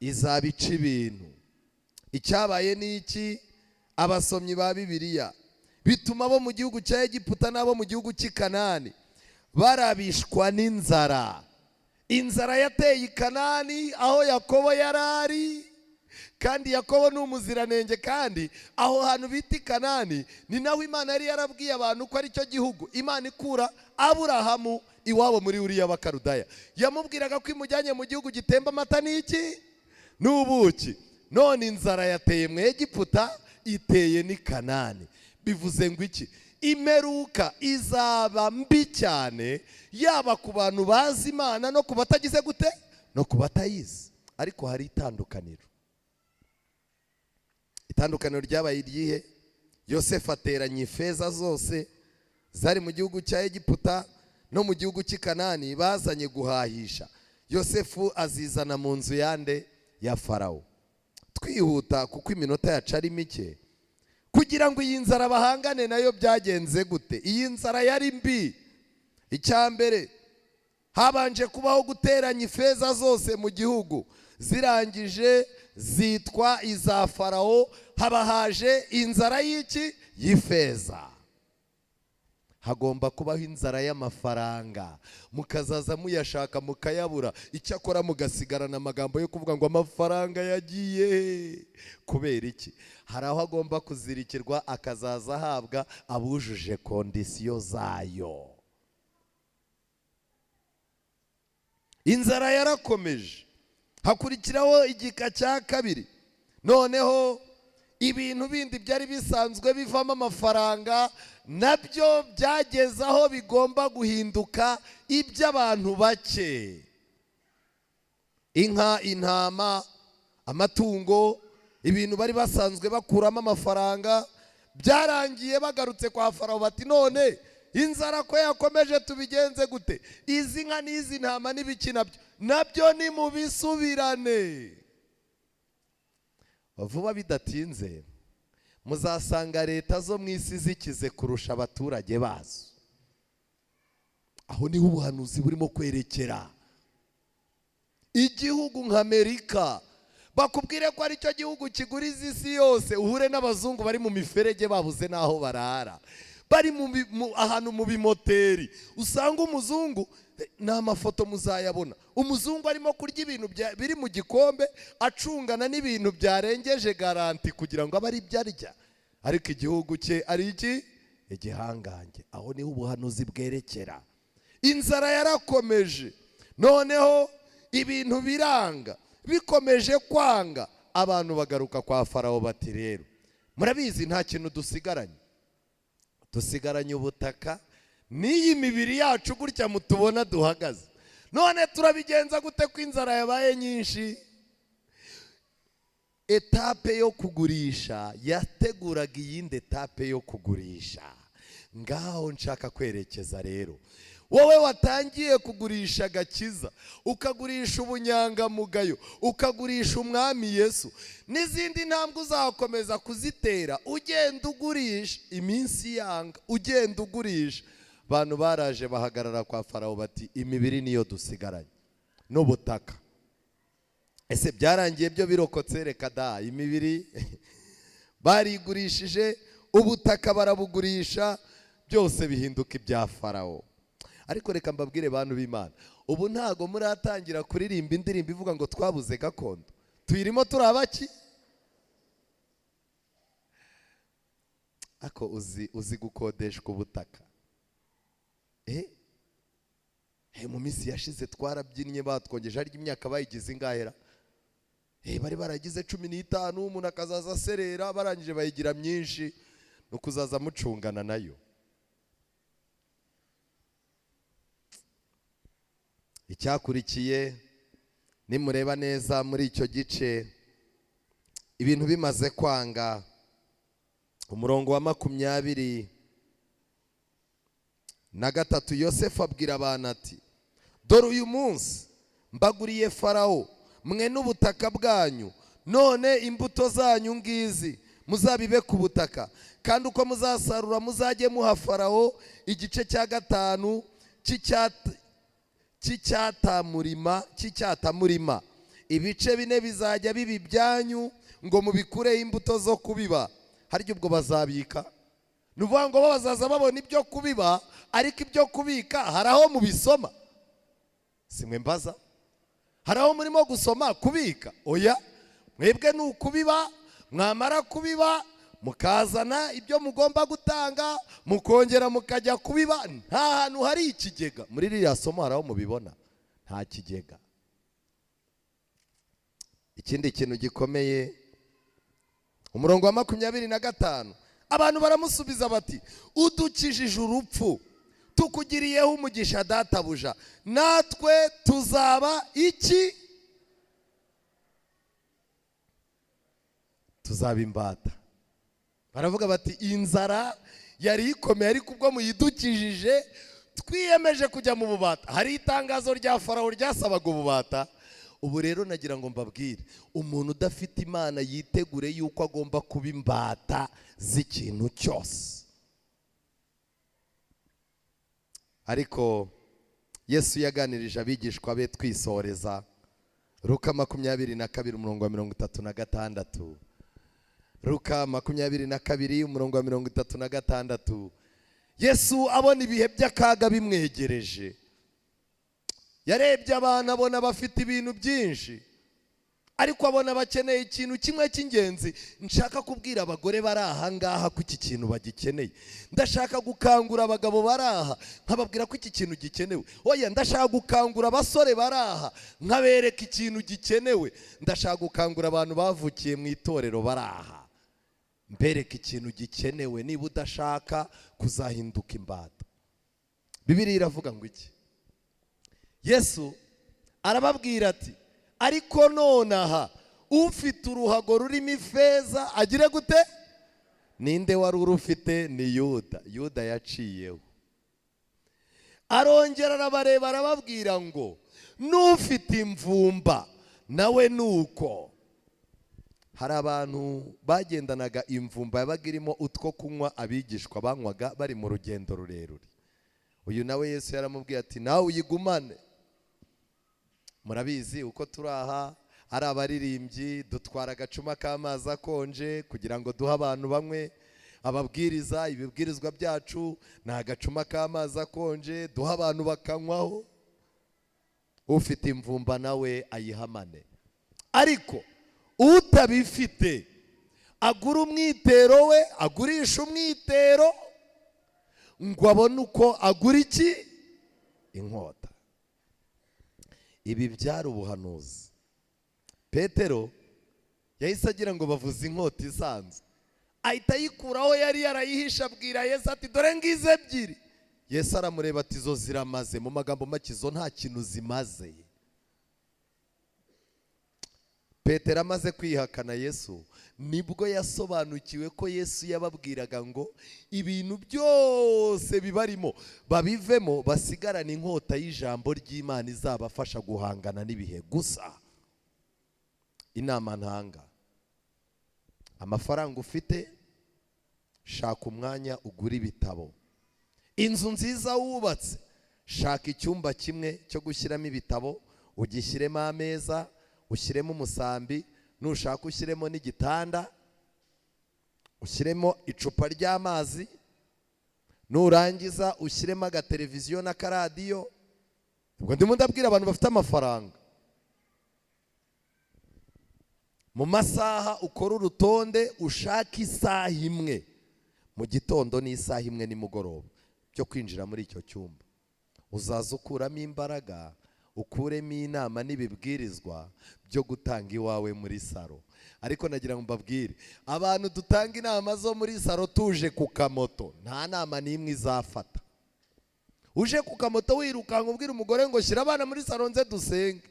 izabica ibintu. Icyabaye ni iki? Abasomyi ba Bibiliya, bituma abo mu gihugu cya Egiputa n'abo mu gihugu cy'i Kanani barabishwa n'inzara. Inzara yateye i Kanani aho Yakobo yari ari, kandi Yakobo ni umuziranenge, kandi aho hantu bita i Kanani ni naho Imana yari yarabwiye abantu ko aricyo gihugu. Imana ikura Aburahamu iwabo muri Uriya Bakarudaya, yamubwiraga ko imujyanye mu gihugu gitemba amata n'iki? N'ubuki. None inzara yateye mu Egiputa, iteye n'i Kanani. Bivuze ngo iki? Imperuka izaba mbi cyane, yaba ku bantu bazi Imana no ku batagize gute, no ku batayizi. Ariko hari itandukaniro. Itandukaniro ryabaye iryihe? Yosefu ateranya ifeza zose zari mu gihugu cya Egiputa no mu gihugu cy'i Kanani bazanye guhahisha. Yosefu azizana mu nzu yande? Ya Farawo. Twihuta kuko iminota yacu ari mike. Kugira ngo iyi nzara bahangane nayo byagenze gute? Iyi nzara yari mbi. Icya mbere, habanje kubaho guteranya ifeza zose mu gihugu, zirangije zitwa iza Farawo. Haba haje inzara y'iki? Y'ifeza. Hagomba kubaho inzara y'amafaranga, mukazaza muyashaka mukayabura, icyakora mugasigarana amagambo yo kuvuga ngo amafaranga yagiye. Kubera iki? Hari aho agomba kuzirikirwa, akazaza ahabwa abujuje conditions zayo. Inzara yarakomeje, hakurikiraho igika cya kabiri. Noneho ibintu bindi byari bisanzwe bivamo amafaranga nabyo byageze aho bigomba guhinduka iby'abantu bake. Inka, intama, amatungo, ibintu bari basanzwe bakuramo amafaranga, byarangiye bagarutse kwa Farawo bati none inzara ko yakomeje tubigenze gute? Izi nka n'izi ntama n'ibiki nabyo nabyo ni mu bisubirane. Vuba bidatinze muzasanga leta zo mu isi zikize kurusha abaturage bazo. Aho niho ubuhanuzi burimo kwerekera. Igihugu nka Amerika bakubwire ko aricyo gihugu kiguriza isi yose, uhure n'abazungu bari mu miferege babuze n'aho barara, bari ahantu mu bimoteri. Usanga umuzungu, ni amafoto muzayabona, umuzungu arimo kurya ibintu biri mu gikombe, acungana n'ibintu byarengeje garantie kugira ngo abe ari ibyo arya, ariko igihugu cye ari iki? Igihangange. Aho niho ubuhanuzi bwerekera. Inzara yarakomeje, noneho ibintu biranga, bikomeje kwanga, abantu bagaruka kwa Farawo bati rero murabizi nta kintu dusigaranye, dusigaranye ubutaka n'iyi mibiri yacu gutya mutubona duhagaze, none turabigenza gute ko inzara yabaye nyinshi? Étape yo kugurisha yateguraga iyindi étape yo kugurisha. Ngaho nshaka kwerekeza rero. Wowe watangiye kugurisha agakiza, ukagurisha ubunyangamugayo, ukagurisha umwami Yesu, n'izindi ntambwe uzakomeza kuzitera ugenda ugurisha, iminsi yanga ugenda ugurisha. Abantu baraje bahagarara kwa Farawo bati imibiri niyo dusigaranye n'ubutaka. Ese byarangiye byo birokotse? Reka da, imibiri barigurishije, ubutaka barabugurisha, byose bihinduka ibya Farawo. Ariko reka mbabwire bantu b'Imana, ubu ntago muratangira kuririmba indirimbo ivuga ngo twabuze gakondo. Tuyirimo turabaki? Ako uzi gukodeshwa ubutaka. Mu minsi yashize twarabyinnye batwongeje, harya imyaka bayigize ingahera? Bari baragize 15, umuntu akazaza aserera, barangije bayigira myinshi, no kuzaza mucungana nayo. Icyakurikiye nimureba neza muri icyo gice, ibintu bimaze kwanga, umurongo wa 23 Yosefu abwira abantu ati dore uyu munsi mbaguriye Farawo mwe n'ubutaka bwanyu, none imbuto zanyu ngizi muzabibe ku butaka, kandi uko muzasarura muzajye muha Farawo igice cya 5 cy'icyatamurima, ibice 4 bizajya biba ibyanyu ngo mubikureho imbuto zo kubiba. Harya ubwo bazabika? Ni ukuvuga ngo bo bazaza babona ibyo kubiba, ariko ibyo kubika hari aho mubisoma? Simwe mbaza, hari aho murimo gusoma kubika? Oya, mwebwe ni ukubiba, mwamara kubiba mukazana ibyo mugomba gutanga, mukongera mukajya kubiba. Nta hantu hari ikigega muri ririya somo, hari aho mubibona? Nta kigega. Ikindi kintu gikomeye, umurongo wa 25, abantu baramusubiza bati udukijije urupfu, tukugiriyeho umugisha databuja, natwe tuzaba iki? Tuzaba imbata. Baravuga bati inzara yari ikomeye, ariko ubwo muyidukijije twiyemeje kujya mu bubata. Hari itangazo rya Farawo ryasabaga ububata. Ubu rero nagira ngo mbabwire, umuntu udafite Imana yitegure yuko agomba kuba imbata z'ikintu cyose. Ariko Yesu yaganirije abigishwa be twisoreza, Luka 22 umurongo wa 36. Luka 22 umurongo wa 36. Yesu abona ibihe by'akaga bimwegereje, yarebye abantu abona bafite ibintu byinshi, ariko abona bakeneye ikintu kimwe cy'ingenzi. Nshaka kubwira abagore bari aha ngaha ko iki kintu bagikeneye. Ndashaka gukangura abagabo bari aha nkababwira ko iki kintu gikenewe. Oya, ndashaka gukangura abasore bari aha nkabereka ikintu gikenewe. Ndashaka gukangura abantu bavukiye mu itorero bari aha, mbereka ikintu gikenewe niba udashaka kuzahinduka imbata. Bibiliya iravuga ngo iki? Yesu arababwira ati ariko nonaha ufite uruhago rurimo ifeza agire gute? Ninde wari urufite? Ni Yuda. Yuda yaciyeho. Arongera arabareba arababwira ngo n'ufite imvumba nawe nuko. Hari abantu bagendanaga imvumba yabaga irimo utwo kunywa abigishwa banywaga bari mu rugendo rurerure. Uyu nawe Yesu yaramubwiye ati nawe uyigumane. Murabizi uko turi aha ari abaririmbyi, dutwara agacuma k'amazi akonje kugira ngo duhe abantu bamwe. Ababwiriza ibibwirizwa byacu ni agacuma k'amazi akonje duha abantu bakanywaho. Ufite imvumba nawe ayihamane, ariko utabifite agura umwitero we, agurisha umwitero ngo abone uko agura iki? Inkota. Ibi byari ubuhanuzi. Petero yahise agira ngo bavuze inkota isanzwe, ahita ayikuraho yari yarayihisha, abwira Yesu ati dore ngize ebyiri. Yesu aramureba ati izo ziramaze. Mu magambo make, izo nta kintu zimaze. Petero amaze kwihakana Yesu, nibwo yasobanukiwe ko Yesu yababwiraga ngo ibintu byose bibarimo babivemo, basigarane inkota y'ijambo ry'Imana izabafasha guhangana n'ibihe gusa. Inama ntanga, amafaranga ufite, shaka umwanya ugura ibitabo. Inzu nziza wubatse, shaka icyumba kimwe cyo gushyiramo ibitabo, ugishyiremo ameza, ushyiremo umusambi, nushaka ushyiremo n'igitanda, ushyiremo icupa ry'amazi, nurangiza ushyiremo agateleviziyo n'akaradiyo. Ubwo ndimo ndabwira abantu bafite amafaranga. Mu masaha ukora urutonde, ushaka isaha imwe mu gitondo n'isaha imwe nimugoroba byo kwinjira muri icyo cyumba. Uzaza ukuramo imbaraga, ukuremo inama n'ibibwirizwa byo gutanga iwawe muri saro. Ariko nagira ngo mbabwire, abantu dutanga inama zo muri saro tuje ku kamoto, nta nama n'imwe izafata. Uje ku kamoto wirukanka ubwira umugore ngo shyira abana muri saro nze dusenge,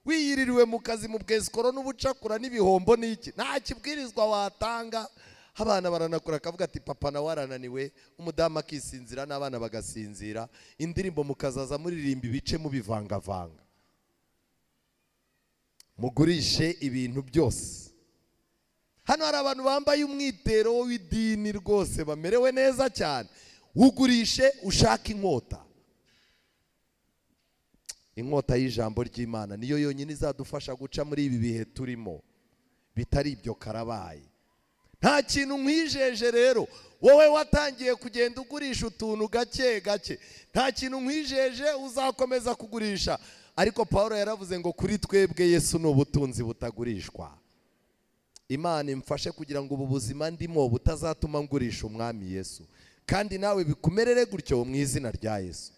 wiyiririwe mu kazi mu bwesikoro n'ubucakura n'ibihombo n'iki, nta kibwirizwa watanga. Abana baranakura akavuga ati papa nawe arananiwe, umudamu akisinzira n'abana bagasinzira, indirimbo mukazaza muririmba ibice mubivangavanga. Mugurishe ibintu byose. Hano hari abantu bambaye umwitero w'idini rwose bamerewe neza cyane. Ugurishe ushaka inkota. Inkota y'ijambo ry'Imana niyo yonyine izadufasha guca muri ibi bihe turimo, bitari ibyo karabaye. Nta kintu nkwijeje rero, wowe watangiye kugenda ugurisha utuntu gake gake, nta kintu nkwijeje uzakomeza kugurisha. Ariko Paul yaravuze ngo kuri twebwe Yesu ni ubutunzi butagurishwa. Imana imfashe kugira ngo ubu buzima ndimo butazatuma ngurisha umwami Yesu, kandi nawe bikumerere gutyo mu izina rya Yesu.